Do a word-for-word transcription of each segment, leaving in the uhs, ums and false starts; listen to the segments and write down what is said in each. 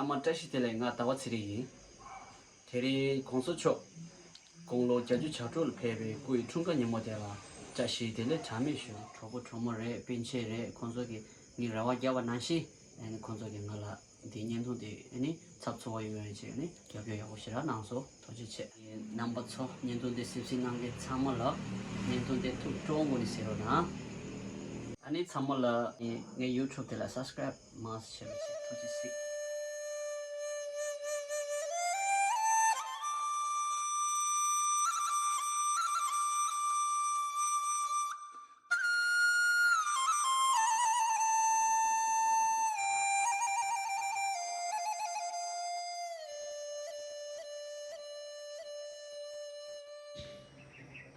མ། བཀྲ་ཤིས་བདེ་ལེགས། ང་ཟླ་བ་ཚེ་རིང་ཡིན། དེ་རིང་གོང་ས་མཆོག་དགུང་ལོ་བརྒྱད་ཅུ་གྱ་དྲུག་ལ་ཕེབས་པའི་སྐུ་ཡི་འཁྲུངས་སྐར་ཉིན་མོ་དེ་ལ་བཀྲ་ཤིས་བདེ་ལེགས་གྲངས་མེད་ཞུ། གྲོགས་པོ་གྲོགས་མོ་རེད། སྤུན་མཆེད་རེད། ཁོང་ཚོ་གིས་ངས་རེ་བ་བརྒྱབ་པ་ནང་བཞིན་ཨ་ནི་ཁོང་ཚོ་གིས་ང་ལ་འདི་བརྙན་ཐུང་དེ་ཨ་ནི་ཚབ་འཚོ་བ་ཡོང་ཡ་ཆེད་ཨ་ནི་རྒྱབ་སྐྱོར་ཡག་པོ་ཞེ་དྲག་གནང་སོང་། ཐུགས་རྗེ་ཆེ། རྣམ་པ་ཚོ་བརྙན་ཐུང་འདི་གཟིགས་གཟིགས་གནང་མཁན་ཚང་མ་ལ་བརྙན་ཐུང་འདི་ཐུགས་སྤྲོ་བོ་ངོས་ནས་གཟིགས་རོགས་གནང་། ཨ་ནི་ཚང་མ་ལ་ངའི་YouTube དེ་ལ་subscribe མང་ཙམ་བྱེད་རོགས་བྱེད། ཐུགས་རྗེ་གཟིགས།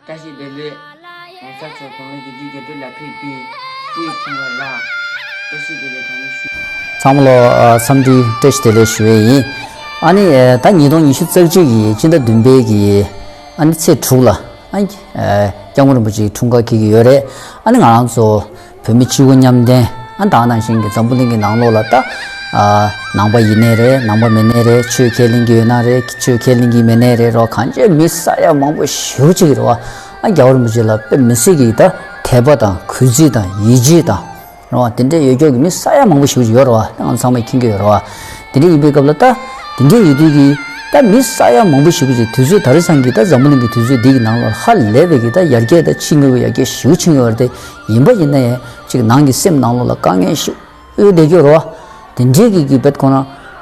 བཀྲ་ཤིས་བདེ་ལེགས། གོང་ས་མཆོག་དགུང་ལོ་བརྒྱད་ཅུ་གྱ་དྲུག་ལ་ཕེབས་པའི་སྐུའི་འཁྲུངས་སྐར་ལ་བཀྲ་ཤིས་བདེ་ལེགས་གྲངས་མེད་ཞུ། ཚང་མ་ལ་ཨ་འཚམས་འདྲི་བཀྲ་ཤིས་བདེ་ལེགས་ཞུ་བ་ཡིན། ཨ་ནི་ཨ་ད་ཉིས་སྟོང་ཉི་ཤུ་རྩ་གཅིག་གི་སྤྱི་ཟླ་བདུན་པའི་གི་ཨ་ནི་ཚེས་དྲུག་ལ་ཨ་ནི་ཨ་སྐྱབས་མགོན་རིན་པོ་ཆེའི་འཁྲུངས་སྐར་འཁེལ་གྱི་ཡོད་རེད། ཨ་ནི་ང་རང་ཚོ་བོད་མི་སྤྱི་བོ་མཉམ་འདེན། ཨ་ད་ནང་བཞིན་གྱི་འཛམ་བུ་གླིང་གི་ནང་ལོགས་ལ་ད་ཨ་ནང་པ་ཡིན་ནའི་རེད། ནང་པ་མིན་ནའི་རེད། ཆོས་ཁས་ལེན་གྱི་ཡོད་ན་རེད། ཆོས་ཁས་ལེན་གྱི་མེད་ནའི་རེད། རོ་གང་ཅི་མི་ས་ཡ་མང་པོ་ཞེ་པོ་ཅིག་རེད་བ། ཨ་རྒྱལ་བ་རིན་པོ་ཆེ་ལ་དཔེ་མི་སྲིད་ཀྱི་ད་དད་པ་དང་གུས་བརྩི་དང་ཡིད་ཆེས་དང་རེད་བ། དེ་འདྲའི་ཡོད་ཀྱོག་གི་མི་ས་ཡ་མང་པོ་ཞེ་པོ་ཅིག་ཡོད་རེད་བ། ད་ང་ཚང་མས་མཁྱེན་གྱི་ཡོད་རེད་བ། དེ་འདྲ་ཡིན་པའི་སྐབས་ལ་ད་དེ་འདྲའི་ཡོད་དུས་ཀྱི་ད་མི་ས་ཡ་མང་པོ་ཞེ་པོ་ཅིག་དུས་ཚོད་ད་རེས་སང་གི་ད་འཛམ་བུ་གླིང་གི་དུས་ཚོད་འདི་གི་ནང་ལ་ཧ་ལས་པའི་གི་ད་ཡར་རྒྱས་ད་ཕྱིན་དགོས་ཀྱི་ཡར་རྒྱས་ཞེ་པོ་ཕྱིན་ཡོད་རེད་དེ། ཡིན་པ་ཡིན་ན་ཡང་ཅིག་ནང་གི་སེམས་ནང་ལོགས་ལ་དཀའ་ངལ་ཞིག་ཨོ་བསྡད་ཀྱི་རེད་བ། དེ་འདྲའི་གི་གི་བེད་ཁོ་ན་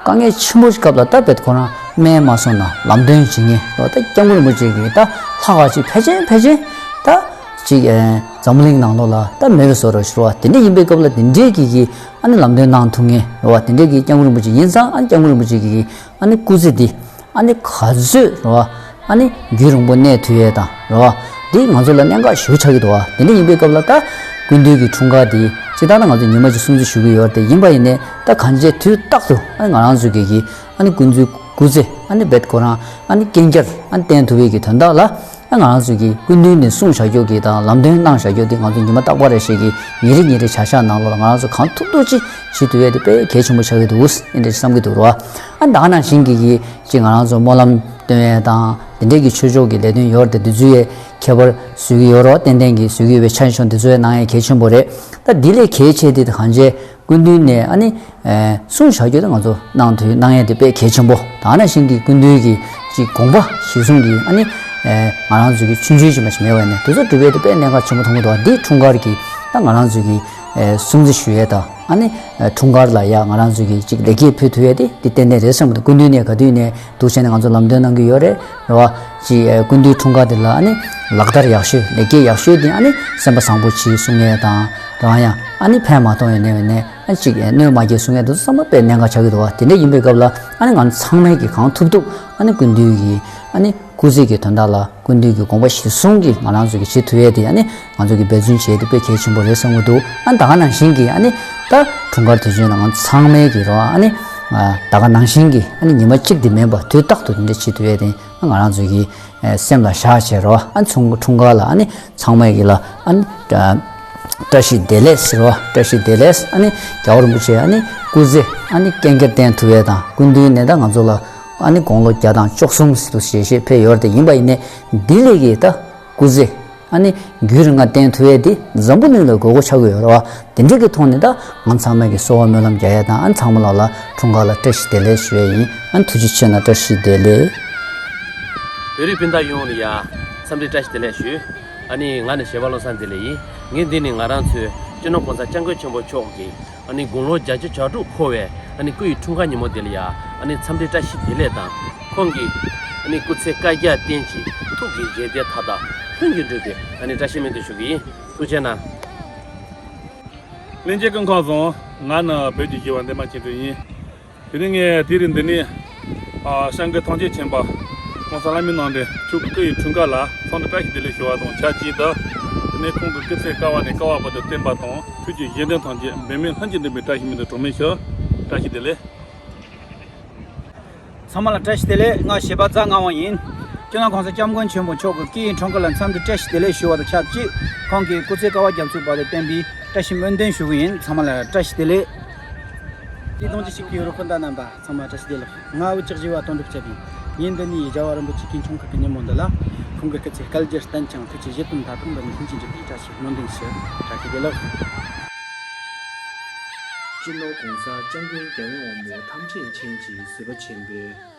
དཀའ་ངལ་ཆེན་པོ་ཞིག་སྐབས་ལ་ད་བེད་ཁོ་ན་སྨན་མ་སོང་ན་ལམ་སྟོན་བྱེད་མཁན་རེད་བ། ད་སྐྱབས་མགོན་རིན་པོ་ཆེ་གི་ད་ལྷག་ག་ཅིག་ཕལ་ཆེར་ཕལ་ཆེར་ད་ཅིག་ཨེ་འཛམ་བུ་གླིང་ནང་ལོགས་ལ་ད་མེད་པའི་བཟོ་འདྲ་ཞིག་རེད་བ། དེ་འདྲ་ཡིན་པའི་སྐབས་ལ་དེ་འདྲའི་གི་གི་ཨ་ནི་ལམ་སྟོན་གནང་ཐུབ་མཁན་རེད་བ། དེ་འདྲའི་གི་སྐྱབས་མགོན་རིན་པོ་ཆེ་ཡིན་ཙང་ཨ་ནི་སྐྱབས་མགོན་རིན་པོ་ཆེ་གི་གི་ཨ་ནི་སྐུ་ཚེ་འདི་ཨ་ནི་ག་ཚོད་རེད་བ། ཨ་ནི་རྒྱུན་རིང་པོ་གནས་ཐུབ་ཡས་དང་རེད་བ། འདི་ང་ཚོ་ལ་གནད་འགག་ཞེ་པོ་ཆགས་ཀྱི་འདུག་བ། དེ་འདྲ་ཡིན་པའི་སྐབས་ལ་ད་སྐུ་མདུན་གྱི་འཁྲུངས་སྐར་འདི་སྤྱིར་བཏང་ད་ང་ཚོ་ཉི་མ་གཅིག་སྲུང་བརྩི་ཞུ་གི་ཡོད་རེད་དེ། ཡིན་པ་ཡིན་ནའི་ད་གང་བྱས་དུས་རྟག་ཏུ་ཨ་ནི་ང་རང་ཚོ་གི་གི་ཨ་ནི་སྐུ་མདུན་སྐུ་ཚེ་ཨ་ནི་བེད་ཁོ་རང་ཨ་ནི་རྐྱེན་རྒྱལ་ཨ་ནི་བརྟན་ཐུབ་པའི་གི་དོན་དག་ལ་ཨ་ང་རང་ཚོ་གི་སྐུ་མདུན་ནས་གསུངས་བཞག་རྒྱུ་གི་དང་ལམ་སྟོན་གནང་བཞག་རྒྱུ་འདི་ང་ཚོ་ཉི་མ་རྟག་པ་རེ་བཞིན་གི་ཉིན་རེ་ཉིན་རེ་བྱ་གཞག་ནང་ལོགས་ལ་ང་རང་ཚོ་གང་ཐུབ་ཐུབ་ཅིག་བྱེད་ཐུབ་ཡས་དེ་དཔེ་གལ་ཆེན་པོ་ཆགས་ཀྱི་འདུག་ཨ་འདྲ་བསམ་གྱི་འདུག་རེད་བ། ཨ་ད་ག་ནང་བཞིན་གི་གི་ཅིག་ང་རང་ཚོ་སྨོན་ལམ་སྟོན་ཡས་དང་དེ་འདྲས་ཀྱི་ཆོས་ཕྱོགས་ཀྱི་ལས་དོན་ཡོད་རེད་དེ། འདི་ཚོ་ཡས་ཁྱད་པར་བཟོ་གི་ཡོད་རེད། ཏན་ཏན་གྱི་བཟོ་གི་ཡོད་པའི་ཆ་ཤོག་འདི་ཚོ་ཡས་གནང་ཡས་གལ་ཆེན་པོ་རེད། ད་འདི་ལས་གལ་ཆེ་དེ་གང་བྱས་སྐུ་མདུན་ནས་ཨ་ནི་ཨེ་གསུང་བྱ་རྒྱུ་དེ་ང་ཚོ་གནང་ཐུབ་གནང་ཡས་དེ་དཔེ་གལ་ཆེན་པོ། ད་ག་ནང་བཞིན་གྱི་སྐུ་མདུན་གྱི་ཅིག་དགོངས་པ་གཞིར་བཟུང་གི་ཨ་ནི་ཨེ་ང་རང་ཚོ་གི་ཆུང་ཆུང་ཅིག་མ་ཞིག་མེད་པ་ཡིན་ན་དེ་ཚོ་སྒྲུབ་ཡས་དེ་དཔེ་གནད་འགག་ཆེན་པོ་མཐོང་གི་འདུག་འདི་འཁྲུངས་སྐར་གྱི་ད་ང་རང་ཚོ་གི་ཨེ་སྲུང་བརྩི་ཞུ་ཡས་དང་ཨ་ནི་ཨེ་འཁྲུངས་སྐར་ལ་ཡ་ང་རང་ཚོ་གི་ཅིག་ལེགས་སྐྱེས་ཕུལ་ཐུབ་ཡས་དེ་འདི་ཏན་ཏན་རེད་བསམ་གི་འདུག་སྐུ་མདུན་ནས་ག་དུས་ནས་འདུག་བྱས་ནས་ང་ཚོ་ལམ་སྟོན་གནང་གི་ཡོད་རེད། རེད་བ། ཅིག་ཨེ་སྐུ་མདུན་འཁྲུངས་སྐར་དེ་ལ་ཨ་ནི་ལག་བསྟར་ཡག་ཤོས་ལེགས་སྐྱེས་ཡག་ཤོས་དེ་ཨ་ནི་སེམས་པ་བཟང་པོ་བྱེད་གསུང་ཡས་དང་རང་ཡང་ཨ་ནི་ཕན་མ་ཐོགས་ཡས་ནས་བས་ནས་ཨ་ཅིག་ཨེ་གནོད་མ་སྐྱེལ་གསུང་ཡས་དེ་ཚོ་ཚང་མ་དཔེ་གནད་འགག་ཆགས་ཀྱི་འདུག་བ། དེ་འདྲ་ཡིན་པའི་སྐབས་ལ་ཨ་ནི་ང་ཚོ་ཚང་མས་ཀྱི་གང་ཐུབ་ཐུབ་ཨ་ནི་སྐུ་མདུན་གྱི་ཨ་ནི་སྐུ་ཚེ་གི་དོན་དག་ལ་སྐུ་མདུན་གྱི་དགོངས་པ་གཞིར་བཟུང་གི་ང་རང་ཚོ་གི་བྱེད་ཐུབ་ཡས་དེ་ཨ་ནི་ང་ཚོ་གི་འབད་བརྩོན་བྱེད་ཡས་དེ་དཔེ་གལ་ཆེན་པོ་རེད་བསམ་གྱི་འདུག་ཨ་ནི་ད་ག་ནང་བཞིན་གྱི་ཨ་ནི་ད་འཁྲུངས་སྐར་དུས་ཆེན་ལ་ང་ཚོ་ཚང་མས་ཀྱི་རོ་ཨ་ནི་ཨ་ད་ག་ནང་བཞིན་གྱི་ཨ་ནི་ཉི་མ་གཅིག་དེ་མིན་པ་དུས་རྟག་ཏུ་དེ་འདྲ་བྱེད་ཐུབ་ཡས་དེ་ཨ་ང་རང་ཚོ་གི་ཨ་སེམས་ལ་བཞག་བྱས་རོ་ཨ་ཚུང་འཁྲུངས་སྐར་ལ་ཨ་ནི་ཚང་མས་ཀྱི་ལ་ཨ་ནི་ཨ་བཀྲ་ཤིས་བདེ་ལེགས་ཟེར་བ། བཀྲ་ཤིས་བདེ་ལེགས། ཨ་ནི་རྒྱལ་བ་རིན་པོ་ཆེ་ཨ་ནི་སྐུ་ཚེ་ཨ་ནི་རྐྱེན་རྒྱལ་བརྟན་ཐུབ་ཡས་དང་སྐུ་མདུན་ནས་ད་ང་ཚོ་ལ་ཨ་ནི་དགུང་ལོ་བརྒྱ་དང་བཅུ་གསུམ་ཟེར་དུ་ཞེ་ཞེ་ཕེབས་ཡོད་རེད་དེ། ཡིན་པ་ཡིན་ནའི་འདི་ལས་ཀྱི་ད་སྐུ་ཚེ་ཨ་ནི་རྒྱུན་རིང་ང་བརྟན་ཐུབ་ཡས་དེ་འཛམ་བུ་གླིང་ལ་དགོས་མཁོ་ཆགས་ཀྱི་ཡོད་རེད་བ། དེ་འདྲ་གི་ཐོག་ནས་ད་ང་ཚང་མས་ཀྱི་གསོལ་བ་སྨོན་ལམ་རྒྱག་ཡས་དང་ཨ་ནི་ཚང་མ་ལ་ལ་འཁྲུངས་སྐར་ལ་བཀྲ་ཤིས་བདེ་ལེགས་ཞུ་ཡས་ཡིན། ཨ་ནི་ཐུགས་རྗེ་ཆེ་གནང་། བཀྲ་ཤིས་བདེ་ལེགས། བོད་རིགས་སྤུན་ཟླ་ཡོངས་ལ་ཡ་འཚམས་འདྲི་བཀྲ་ཤིས་བདེ་ལེགས་ཞུ། ཨ་ནི་ང་ནི་གཞས་པ་བློ་བཟང་བདེ་ལེགས་ཡིན། ངས་འདི་ནི་ང་རང་ཚོའི་སྤྱི་ནོར་༸གོང་ས་༸སྐྱབས་མགོན་ཆེན་པོ་མཆོག་གི་ཨ་ནི་དགུང་ལོ་བརྒྱད་ཅུ་གྱ་དྲུག་འཁོར་བའི་ཨ་ནི་སྐུ་ཡི་འཁྲུངས་སྐར་ཉིན་མོ་འདི་ལ་ཡ་ཨ་ནི་འཚམས་འདྲི་བཀྲ་ཤིས་བདེ་ལེགས་དང་། ཁོང་གི་ཨ་ནི་སྐུ་ཚེ་བསྐལ་བརྒྱར་བརྟན་ཅིང་ཐུགས་ཀྱི་བཞེད་དོན་མཐའ་དག་ལྷུན་གྱིས་འགྲུབ་པའི་ཨ་ནི་བཀྲ་ཤིས་སྨོན་འདུན་ཞུ་གི་ཡིན། ཐུགས་རྗེ་གནང་། ལྷན་རྒྱས་སྐུ་ཁམས་བཟང་། ང་ནི་བོད་ཀྱི་གཞས་པ་འདན་མ་ཆོས་སྒྲོན་ཡིན། དེ་རིང་ངས་དེ་རིང་འདི་ནས་ཨ་སྐྱབས་མགོན་ཐམས་ཅད་མཁྱེན་པ་༸གོང་ས་ལྷ་མིའི་རྣམ་འདྲེན་མཆོག་གི་སྐུ་ཡི་འཁྲུངས་སྐར་ལ་འཚམས་འདྲི་བཀྲ་ཤིས་བདེ་ལེགས་ཞུ་བ་དང་ཆབས་ཅིག་ཏུ། དེ་ནས་ཁོང་གི་སྐུ་ཚེ་བསྐལ་བ་ནས་བསྐལ་བ་བར་དུ་བརྟན་པ་དང་། ཐུགས་ཀྱི་བཞེད་དོན་ཐམས་ཅད་འབད་མེད་ལྷུན་གྱིས་འགྲུབ་པའི་བཀྲ་ཤིས་སྨོན་འདུན་གྲངས་མེད་ཞུ། བཀྲ་ཤིས་བདེ་ལེགས། ཚང་མ་ལ་བཀྲ་ཤིས་བདེ་ལེགས། ང་གཞས་པ་རྫ་རྔ་བ་ཡིན། སྤྱི་ནོར་༸གོང་ས་༸སྐྱབས་མགོན་ཆེན་པོ་མཆོག་གི་སྐུ་ཡི་འཁྲུངས་སྐར་ལ་འཚམས་འདྲི་བཀྲ་ཤིས་བདེ་ལེགས་ཞུ་བ་དང་ཆབས་ཅིག་ཁོང་གི་སྐུ་ཚེ་བསྐལ་བ་བརྒྱ་ཚུགས་བར་དུ་བརྟན་པའི་བཀྲ་ཤིས་སྨོན་འདུན་ཞུ་གི་ཡིན། ཚང་མ་ལ་བཀྲ་ཤིས་བདེ་ལེགས། ལས་དང་ཅི་ཞིག་གི་ཡོ་རོབ་སྤུན་ཟླ་རྣམ་པ་ཚང་མ་བཀྲ་ཤིས་བདེ་ལེགས། ང་འུ་ཅག་བཞི་བ་དོན་གྲུབ་སྐྱབས་ཡིན། ཉིན་འདི་ནས་རྒྱལ་བ་རིན་པོ་ཆེ་གི་འཁྲུངས་སྐར་གྱི་ཉིན་མོ་འདི་ལ། ཁོང་གི་སྐུ་ཚེ་བསྐལ་བརྒྱར་བརྟན་ཅིང་ཐུགས་ཀྱི་བཞེད་དོན་མཐའ་དག་འབུལ་ནས་ལྷུན་གྱིས་འགྲུབ་པའི་བཀྲ་ཤིས་སྨོན་འདུན་ཞུ། བཀྲ་ཤིས་བདེ་ལེགས། སྤྱི་ནོར་༸གོང་ས་༸སྐྱབས་མགོན་རྒྱལ་བའི་དབང་པོ་ཐམས་ཅད་མཁྱེན་ཅིང་བཟོད་པ་ཆེན་པོས་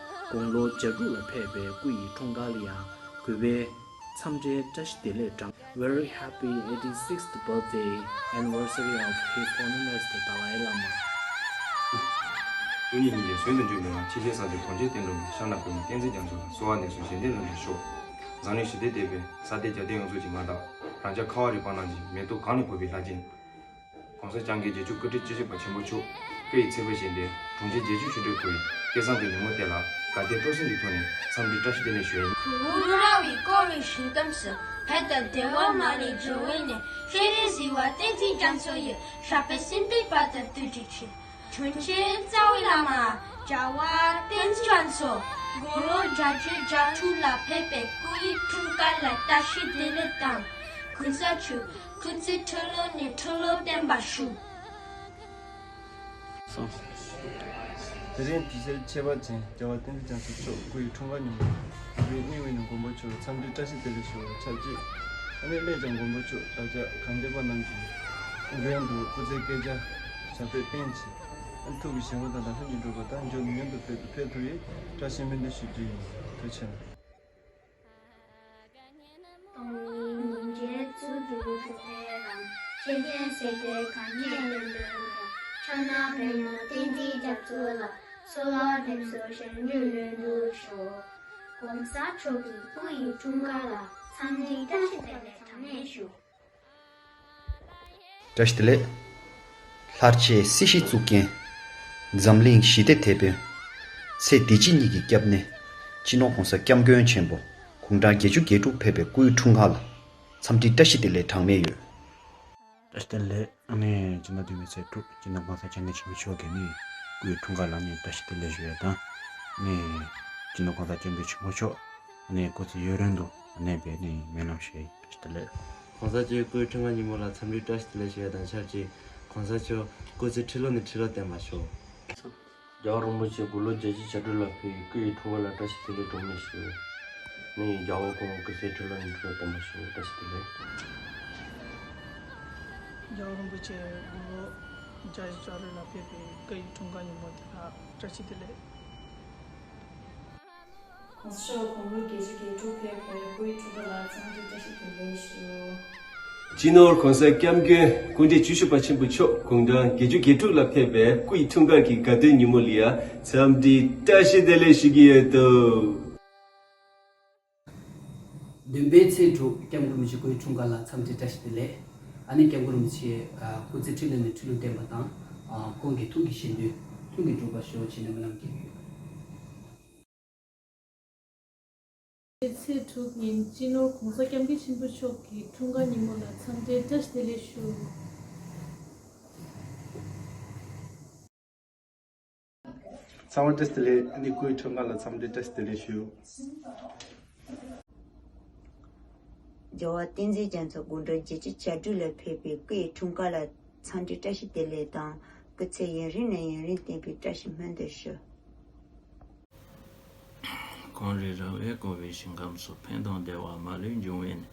དགུང་ལོ་བརྒྱད་དྲུག་ལ་ཕེབས་པའི་སྐུ་ཡི་འཁྲུངས་སྐར་ལ་ཡང་གུས་པས་འཚམས་འདྲིའི་བཀྲ་ཤིས་བདེ་ལེགས་བགྲངས། Very happy eighty-sixth birthday anniversary of His Holiness the Dalai Lama. སྟོང་ཉིད་སྙིང་རྗེ་ཟུང་དུ་འཇུག་པའི་ངང་། ཕྱི་རྒྱལ་ས་ཆ་གངས་ཅན་བསྟན་འགྲོ་མའི་ཤར་ན་བོད་མི་བསྟན་འཛིན་རྒྱ་མཚོ་ལ་གསོལ་བ་འདེབས་སོ་བཞེད་དོན་ལྷུན་གྲུབ་ཤོག་འཛམ་གླིང་ཞི་བདེ་དེད་དཔོན་ས་སྟེང་རྒྱལ་བསྟན་ཡོངས་རྫོགས་ཀྱི་མངའ་བདག་རང་ཅག་ཁ་བ་རི་པ་ནང་བཞིན་མེ་ཏོག་གང་ལས་ཕོག་པའི་ལྷ་ཆེན། ༸གོང་ས་༸སྐྱབས་མགོན་རྒྱལ་བྱོན་སྐུ་ཕྲེང་བཅུ་བཞི་པ་ཆེན་པོ་མཆོག་སྐུ་ཡི་ཚེ་འཕོས་ཞིང་དེ་གྲོང་ཁྱེར་བརྒྱད་ཅུ་ཆུ་འབྲེལ་ཁུལ་སྐལ་བཟང་དུ་ཉིན་མོ་དེ་ལ་དགའ་དད་སྤྲོ་གསུམ་གྱི་ཐོག་ནས་འཚམས་འདྲི་བཀྲ་ཤིས་བདེ་ལེགས་ཞུ་ཡ་ཡིན། གུ་རུ་ར་བས་བསྐོར་བའི་ཞིང་ཁམས་སུ། ཕན་དང་བདེ་བ་མ་ལུས་འབྱུང་བའི་གནས། སྤྱན་རས་གཟིགས་དབང་བསྟན་འཛིན་རྒྱ་མཚོ་ཡི། ཞབས་པད་སྲིད་མཐའི་བར་དུ་བརྟན་གྱུར་ཅིག་དྲིན་ཆེན་རྩ་བའི་བླ་མ་རྒྱལ་བ་བསྟན་འཛིན་རྒྱ་མཚོ་དགུང་ལོ་བརྒྱད་ཅུ་གྱ་དྲུག་ལ་ཕེབས་པའི་སྐུ་ཡི་འཁྲུངས་སྐར་ལ་བཀྲ་ཤིས་བདེ་ལེགས་དང་། གུས་པས་ཁྱེད་སྐུ་ཚེ་ཁྲི་ལོ་ནས་ཁྲི་ལོ་བརྟན་པར་ཤོག་གསུངས། དེ་རིང་དུས་ཆེན་ཁྱད་པར་ཅན་རྒྱལ་བ་བསྟན་འཛིན་རྒྱ་མཚོ་མཆོག་སྐུ་ཡི་འཁྲུངས་སྐར་ཉིན་མོ། གུས་པས་སྙིང་དབུས་ནས་མགོན་པོ་མཆོག་ལ་འཚམས་འདྲི་བཀྲ་ཤིས་བདེ་ལེགས་ཞུ་བ་ཆབས་ཅིག་ཨ་ནེ་སླད་ཀྱང་མགོན་པོ་མཆོག་བདག་ཅག་གངས་ལྡན་པ་རྣམས་ཀྱི་མགོན་དུ་སྐུ་ཚེ་བསྐལ་བརྒྱར་ཞབས་པད་བརྟན་ཅིང་། ཨ་ནེ་ཐུགས་ཀྱི་བཞེད་དགོངས་དང་ལྡན་ལྷུན་གྱིས་འགྲུབ་པ་དང་། མགྱོགས་ནས་མྱུར་དུ་ཕེབས་ཕེབས་ཐུབ་ཡིན། བཀྲ་ཤིས་སྨོན་འདུན་ཞུ་རྒྱུ་ཡིན། ཐུགས་རྗེ་ཆེ། སྟོང་ཉིད་སྙིང་རྗེ་ཚུལ་དུ་འགྲུབ་པའི་ལམ། ཆོས་ཀྱི་སྲིད་པའི་གངས་ཅན་ལ་འགྲོ་བའི་ཕྱག་ན་པདྨོ་བསྟན་འཛིན་རྒྱ་མཚོ་ལ། གསོལ་བ་འདེབས་སོ་བཞེད་དོན་ལྷུན་གྲུབ་ཤོག ༸གོང་ས་མཆོག་གི་སྐུ་ཡི་འཁྲུངས་སྐར་ལ་འཚམས་འདྲི་བཀྲ་ཤིས་བདེ་ལེགས་གྲངས་མེད་ཞུ། བཀྲ་ཤིས་བདེ་ལེགས། ལྷར་བཅས་སྲིད་ཞིའི་གཙུག་རྒྱན། འཛམ་གླིང་ཞི་བདེ་དེད་དཔོན། ཚེ་འདི་ཕྱི་གཉིས་ཀྱི་སྐྱབས་གནས། སྤྱི་ནོར་༸གོང་ས་༸སྐྱབས་མགོན་ཆེན་པོ་དགུང་གྲངས་བརྒྱད་ཅུ་གྱ་དྲུག་ཕེབས་པའི་སྐུའི་འཁྲུངས་སྐར་ལ་འཚམས་འདྲི་བཀྲ་ཤིས་བདེ་ལེགས་གྲངས་མེད་ཡོད། བཀྲ་ཤིས་བདེ་ལེགས། ཨ་ནེ་སྤྱི་ཟླ་བདུན་པའི་ཚེས་དྲུག་སྤྱི་ནོར་༸གོང་ས་༸སྐྱབས་མགོན་ཆེན་པོ་མཆོག་གི་ནི་སྐུའི་འཁྲུངས་སྐར་ལ་ནི་བཀྲ་ཤིས་བདེ་ལེགས་ཞུ་ཡ་དང་། ནི་སྤྱི་ནོར་༸གོང་ས་༸སྐྱབས་མགོན་ཆེན་པོ་མཆོག་ནི་སྐུ་ཚེ་ཡུན་རིང་དུ་གནས་པའི་ནི་སྨོན་ལམ་ཞུ་ཡ་ཡིན། བཀྲ་ཤིས་བདེ་ལེགས། ༸གོང་ས་མཆོག་སྐུའི་འཁྲུངས་སྐར་ཉིན་མོ་ལ་འཚམས་འདྲི་བཀྲ་ཤིས་བདེ་ལེགས་ཞུ་ཡ་དང་ཆབས་ཅིག ༸གོང་ས་མཆོག་སྐུ་ཚེ་ཁྲི་ལོ་ནས་ཁྲི་ལོ་བརྟན་པར་ཤོག་རྒྱལ་བ་རིན་པོ་ཆེ་དགུང་ལོ་བརྒྱད་ཅུ་གྱ་དྲུག་ལ་ཕེབས་པའི་སྐུ་ཡི་འཁྲུངས་སྐར་ལ་བཀྲ་ཤིས་བདེ་ལེགས་གྲངས་མེད་ཞུ། ནི་རྒྱལ་བ་ཁོང་སྐུ་ཚེ་ཁྲི་ལོ་ནས་ཁྲི་ལོ་བརྟན་པར་ཤོག་བཀྲ་ཤིས་བདེ་ལེགས། རྒྱལ་བ་རིན་པོ་ཆེ་དགུང་ལོ་བརྒྱད་ཅུ་གྱ་དྲུག་ལ་ཕེབས་པའི་སྐུ་ཡི་འཁྲུངས་སྐར་ཉིན་མོ་དེ་ལ་བཀྲ་ཤིས་བདེ་ལེགས། ༸གོང་ས་མཆོག་དགུང་ལོ་བརྒྱད་ཅུ་གྱ་དྲུག་ཕེབས་པའི་སྐུའི་འཁྲུངས་སྐར་ལ་འཚམས་འདྲི་བཀྲ་ཤིས་བདེ་ལེགས་ཞུ། སྤྱི་ནོར་༸གོང་ས་༸སྐྱབས་མགོན་སྐུ་ཕྲེང་བཅུ་བཞི་པ་ཆེན་པོ་མཆོག་དགུང་གྲངས་བརྒྱད་ཅུ་གྱ་དྲུག་ལ་ཕེབས་པའི་སྐུ་ཡི་འཁྲུངས་སྐར་གྱི་དགའ་སྟོན་ཉིན་མོ་ལ་ཡང་འཚམས་འདྲི་བཀྲ་ཤིས་བདེ་ལེགས་ཞུ་གི་ཡོད་དོ། བདུན་པའི་ཚེས་དྲུག་༸སྐྱབས་མགོན་རིན་པོ་ཆེ་སྐུའི་འཁྲུངས་སྐར་ལ་འཚམས་འདྲི་བཀྲ་ཤིས་བདེ་ལེགས། ཨ་ནེ་སྐྱབས་མགོན་རིན་པོ་ཆེ་སྐུ་ཚེ་ཁྲི་ལོ་ནས་ཁྲི་ལོ་བརྟན་པ་དང་། ཁོང་གི་ཐུགས་ཀྱི་བཞེད་དོན་ལྷུན་གྱིས་འགྲུབ་པར་ཤོག་ཅེས་ནས་སྨོན་ལམ་རྒྱག་གི་ཡོད། ཚེས་དྲུག་ཉིན་སྤྱི་ནོར་༸གོང་ས་༸སྐྱབས་མགོན་ཆེན་པོ་མཆོག་གི་འཁྲུངས་སྐར་ཉིན་མོ་ལ་འཚམས་འདྲིའི་བཀྲ་ཤིས་བདེ་ལེགས་ཞུ། ཚང་མ་བཀྲ་ཤིས་བདེ་ལེགས། ཨ་ནེ་སྐུའི་འཁྲུངས་སྐར་ལ་འཚམས་འདྲིའི་བཀྲ་ཤིས་བདེ་ལེགས་ཞུ། རྒྱལ་བ་བསྟན་འཛིན་རྒྱ་མཚོ་དགུང་གྲངས་བརྒྱད་ཅུ་གྱ་དྲུག་ལ་ཕེབས་པའི་སྐུའི་འཁྲུངས་སྐར་ལ་འཚམས་འདྲི་བཀྲ་ཤིས་བདེ་ལེགས་དང་། སྐུ་ཚེ་ཡུན་རིང་ནས་ཡུན་རིང་བརྟན་པའི་བཀྲ་ཤིས་སྨོན་འདུན་ཞུ། གངས་རི་ར་བས་བསྐོར་བའི་ཞིང་ཁམས་སུ། ཕན་དང་བདེ་བ་མ་ལུས་འབྱུང་བའི་གནས།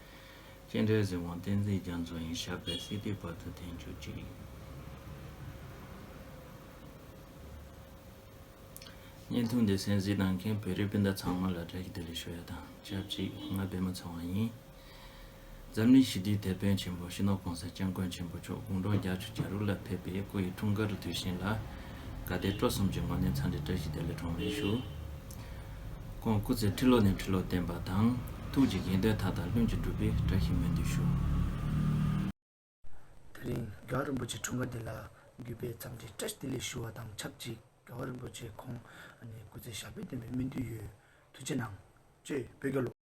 སྤྱན་རས་གཟིགས་དབང་བསྟན་འཛིན་རྒྱ་མཚོ་ཡི། ཞབས་པད་སྲིད་མཐའི་བར་དུ་བརྟན་གྱུར་ཅིག་བརྙན་ཐུང་འདི་གསན་གཟིགས་གནང་མཁན་བོད་རིགས་སྤུན་ཟླ་ཚང་མ་ལ་བཀྲ་ཤིས་བདེ་ལེགས་ཞུ་ཡ་དང་ཆབས་ཅིག་ང་པད་མ་ཚེ་དབང་ཡིན། འཛམ་གླིང་ཞི་བདེའི་དེད་དཔོན་ཆེན་པོ་སྤྱི་ནོར་༸གོང་ས་༸སྐྱབས་མགོན་ཆེན་པོ་མཆོག་དགུང་གྲངས་བརྒྱད་ཅུ་གྱ་དྲུག་ལ་ཕེབས་པའི་སྐུ་ཡི་འཁྲུངས་སྐར་དུས་ཆེན་ལ་དགའ་དད་སྤྲོ་གསུམ་གྱི་ངོས་ནས་འཚམས་འདྲི་བཀྲ་ཤིས་བདེ་ལེགས་གྲངས་མེད་ཞུ། ཁོང་སྐུ་ཚེ་ཁྲི་ལོ་ནས་ཁྲི་ལོ་བརྟན་པ་དང་། ཐུགས་ཀྱི་དགོངས་དོན་མཐའ་དག་ལྷུན་གྱིས་འགྲུབ་པའི་བཀྲ་ཤིས་སྨོན་འདུན་ཞུ། དེ་རིང་རྒྱལ་བ་རིན་པོ་ཆེའི་འཁྲུངས་སྐར་འདི་ལ་གུས་པས་འཚམས་འདྲི་བཀྲ་ཤིས་བདེ་ལེགས་ཞུ་བ་དང་ཆབས་ཅིག་རྒྱལ་བ་རིན་པོ་ཆེ་ཁོང་ནས་སྐུ་ཚེ་ཞབས་པད་བརྟན་པའི་སྨོན་འདུན་ཡོད། ཐུགས་རྗེ་གནང་། ཅེས་བོད་རྒྱལ་ལོ།